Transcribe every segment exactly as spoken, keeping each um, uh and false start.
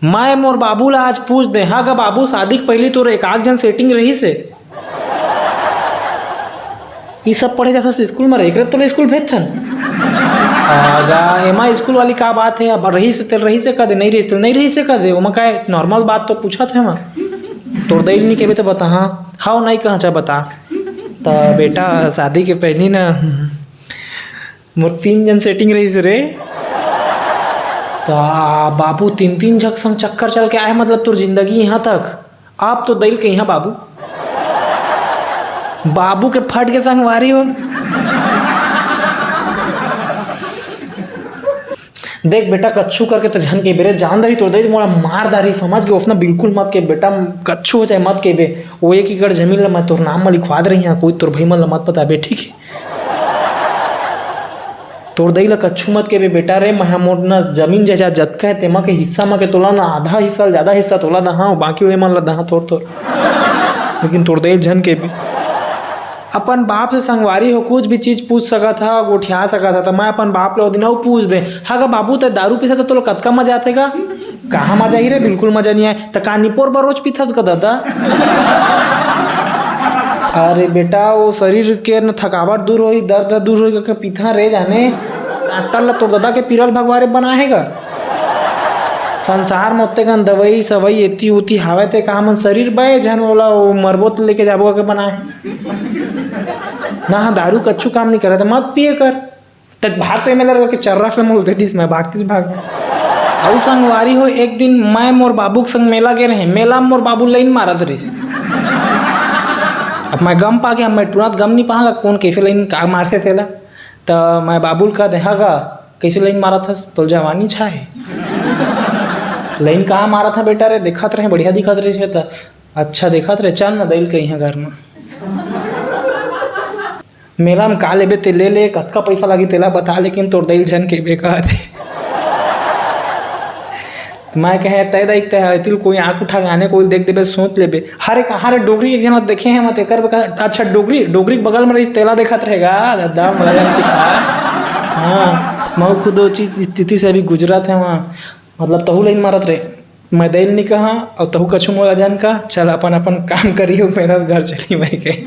मैं मोर बाबू ला आज पूछ दे, "हाँ गा बाबू, शादी के पहिली तोर एक आध झन सेटिंग रहिस हे?" ई सब पढ़े जाथस स्कूल म रे, एकरे तोला स्कूल भेजथन। आगा, एमा स्कूल वाली का बात हे? अब रहिस हे तेल रहिस हे कह दे, नहीं रहिस तेल नहीं रहिस हे कह दे, ओमा का नॉर्मल बात तो पूछत हे मैं। तोर दई ल नहीं कहबे तो बता, हाँ, हाँ, नहीं कहा, अच्छा बता। त बेटा, शादी के पहिली ना मोर तीन झन सेटिंग रहिस रे। त बाबू तीन तीन झक संग चक्कर चल के आए, मतलब तोर जिंदगी यहाँ तक। आप तो दई ल कहिया बाबू। बाबू के फट के संगवारी हो। देख बेटा, कच्छु करके त झन के बेरे, जान दरी तोर दई मोला मार दारी, समझ के ओसना बिल्कुल मत के बेटा, कच्छु हो जाए मत के बे। वो एक एकड़ जमीन ला मैं तोर नाम म लिखवा दे रही हूँ, कोई तोर भाई मन ला मत बताबे, ठीक है? तोर दई ला कच्छु मत केबे बेटा रे, मैं मोर ना जमीन जायदाद जतका हे तेमा के हिस्सा म के तोला ना आधा हिस्सा, ज्यादा हिस्सा तोला दहा, बाकी ओए मन ला दहा थोर थोर। लेकिन तोर दई झन केबे। अपन बाप से संगवारी हो कुछ भी चीज पूछ सकत हा, गोठिया सकत हा, त मैं अपन बाप ले ओ दिन अउ पूछ दे, "हा गा बाबू, ते दारू पीसा त तोला कतका मजा आथे गा?" कहाँ मजा ही रे, बिल्कुल मजा नहीं आए। त का निपोर बर रोज पीथस का दादा? अरे बेटा, वो शरीर के न थकावट दूर होही, दर्द दूर होही, का पीथा रे जाने। डॉक्टर ला तोर दादा के पीरल भगवारे बनाए हे गा। संसार में ओत्ते कन दवाई सवाई एती ओती हावय, ते का हमन शरीर बय झन ओला वो मरबो त लेके जाबो के बनाए हे। ना, हाँ, दारू कच्छु काम नहीं करत, मत पिए कर। त भाग तो मेला के चर्रा से मोल दे दिस, मैं भागतीस भाग। अउ संगवारी हो, एक दिन मैं मोर बाबू के संग मेला गे रहे, मेला में मोर बाबू लाइन मारत रहिस। अब मैं गम पा के, अब मैं तुरंत गम नहीं पाऊंगा, कौन कैसे लाइन का मारथे तेला। त मैं बाबू ल कह दे, "हा गा, कैसे लाइन मारत हस? तोर जवानी छाए।" लाइन कहाँ मारत हा बेटा रे, देखत रहे, बढ़िया दिखत रहिस हे त। अच्छा देखत रहे, चल ना दई ल कहिया घर में। मेला में का लेबे ते ले ले, कतका पैसा लागी तेला बता, लेकिन तोर दई ल झन केबे कहत हे। मैं कहे, "तय दई तय है, तिल कोई आँख उठा के आने, कोई देख देबे, सोच लेबे।" "हरे कहाँ रे डोगरी एक जना देखे हैं, मैं तेकर बका-, अच्छा डोगरी, डोगरी के बगल में रही, तेला देखत रहेगा, दादा, मोला जान सिखा।" हाँ, मैं खुद वो चीज स्थिति से अभी गुजरत है वहाँ, मतलब तहू लाइन मारत रहे। मैं दई ल नी कहा, अउ तहू कछु मोला झन का, चल अपन अपन काम करियो, मेरा घर चली मैं के।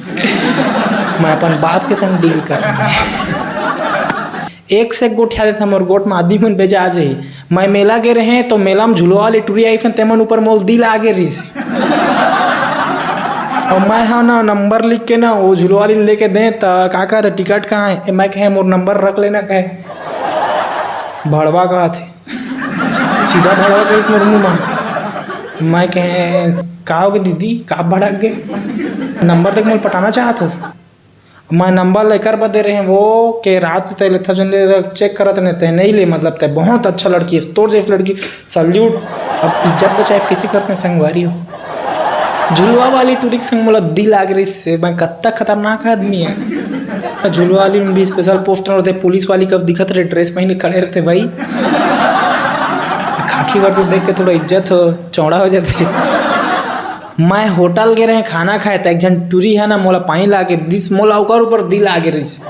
मैं अपन बाप के संग डील कर। एक से एक गोठिया देथे, मोर गोठ में आदमी मन बेजा आ जाही। मैं मेला गे रहे, तो मेला में झुलवा वाली टुरी आई, फिर तेमन ऊपर मोल दिल आ गे रहिस। अउ मैं हा ना नंबर लिख के ना, वो झुलवा वाली लेके दे, त का कहत हे, "टिकट कहाँ है?" ए, मैं कहे, "मोर नंबर रख लेना," कहे। भड़वा कहत हे। सीधा भड़वा कहिस मोर मुंह म। मैं कहे, "का होगे दीदी, का भड़क गे? नंबर देख मोला पटाना चाहत हस?" मैं नंबर लेकर बदे रहे वो के रात तय लेथा जन ले चेक करत रहे, तय नहीं ले, मतलब तय बहुत अच्छा लड़की है, तोर जैसी लड़की सल्यूट। अब इज्जत बचाए कैसे करते हैं संगवारी हो? झुलवा वाली टुरी के संग मोला दिल आगे रहिस हे, मैं कत्ता खतरनाक आदमी है। झुलवा वाली में भी स्पेशल पोस्टर होते, पुलिस वाली कब दिखत रहे, ड्रेस पहन के खड़े रहते भाई। खाकी वर्दी देख के थोड़ा इज्जत हो, चौड़ा हो जाते। मैं होटल गे रहे खाना खाए, त एक झन टुरी है ना, मोला पानी ला के दिस, मोला ओकर ऊपर दिल आगे रहिस।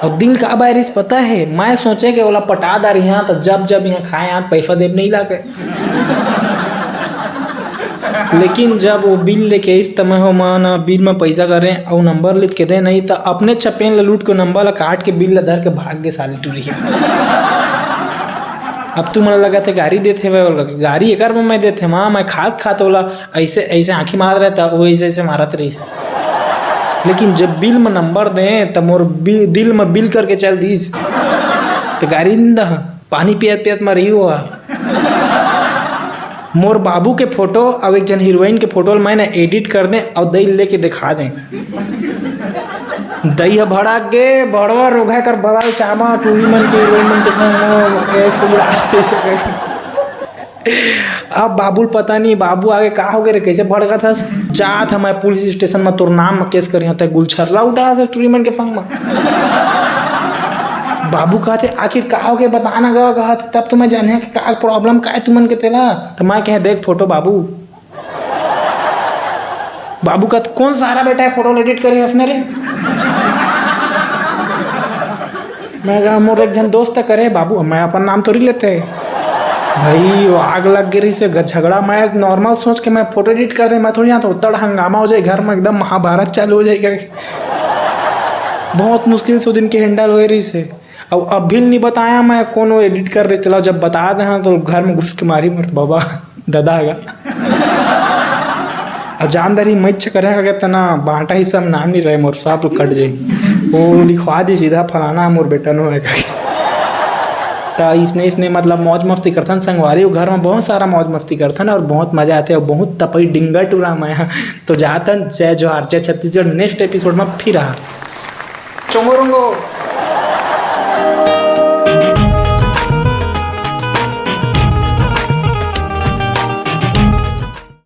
अब दिल का बारिश पता है, मैं सोचे कि ओला पटा दार यहाँ, तो जब जब यहाँ खाए आत पैसा देब नहीं लागे। लेकिन जब वो बिल लेके आइस, त मैं हो माँ ना बिल में पैसा करे अउ नंबर लिख के दे नहीं, तो अपने छपेन ला लूट के नंबर ला काट के बिल ला धर के भाग गे साली टुरी। अब तू मन लगा थे गाड़ी देते हुए, गाड़ी एकर में मैं देते माँ, मैं खात खात ओला ऐसे, ऐसे आँखी मारत रहता, वो ऐसे, ऐसे मारत रहिस। लेकिन जब बिल में नंबर दे, त मोर बि-, दिल में बिल करके चल दिस। त गारी न दह, पानी पियत पियत मर ही हुआ। मोर बाबू के फोटो अउ एक जन हीरोइन के फोटो ल मैं ना एडिट कर दे अउ दई लेके दिखा दे। दई ह भड़क गे, भड़वा रोघा कर बराल चामा, टूरी मन के, हीरोइन मन के फोटो, ऐसे उड़ा, ऐसे करके। अब बाबू ल पता नहीं, बाबू आगे का हो गए रे, कैसे भड़कत हस? जात ह मैं पुलिस स्टेशन म तोर नाम म केस करिहा, तै गुलछर्रा उठात हस टूरी मन के फंग म। बाबू कहते, "आखिर का हो गए, बता ना गा," कहत, "तब तो मैं जाने कि का प्रॉब्लम का है तुमन के तेला।" त मैं कहे, "देख फोटो बाबू।" बाबू कहत, "कौन सारा बेटा है फोटो एडिट करे अपने रे?" मैं कहा, "मोर एक जन दोस्त करे बाबू," मैं अपन नाम तोरी लेते। भाई, वो आग लग गई रहिस हे, झगड़ा। मैं नॉर्मल सोच के मैं फोटो एडिट कर दे, मैं थोड़ी जानता हूँ, तड़ हंगामा हो जाए घर में, एकदम महाभारत चालू हो जाएगा। बहुत मुश्किल से वो दिन के हैंडल होए रहिस हे। अब अभी नहीं बताया मैं कौन वो एडिट कर रहिस, चला जब बता दे हाँ, तो घर में घुस के मारी मत बाबा, ददा गा। और जानदारी मैं इच्छा करे का तना बांटा हिस्सा में नाम नहीं रहे मोर, सब कट जाए। वो लिखवा दी सीधा फलाना मोर बेटा नो है करके। त इसने, इसने मतलब मौज मस्ती करथन संगवारी, वो घर में बहुत सारा मौज मस्ती करथन और बहुत मजा आथे और बहुत तपई डिंगा टूरा में। तो जाथन, जय जोहार, जय छत्तीसगढ़। नेक्स्ट एपिसोड में फिर आ चोंगो रोंगो।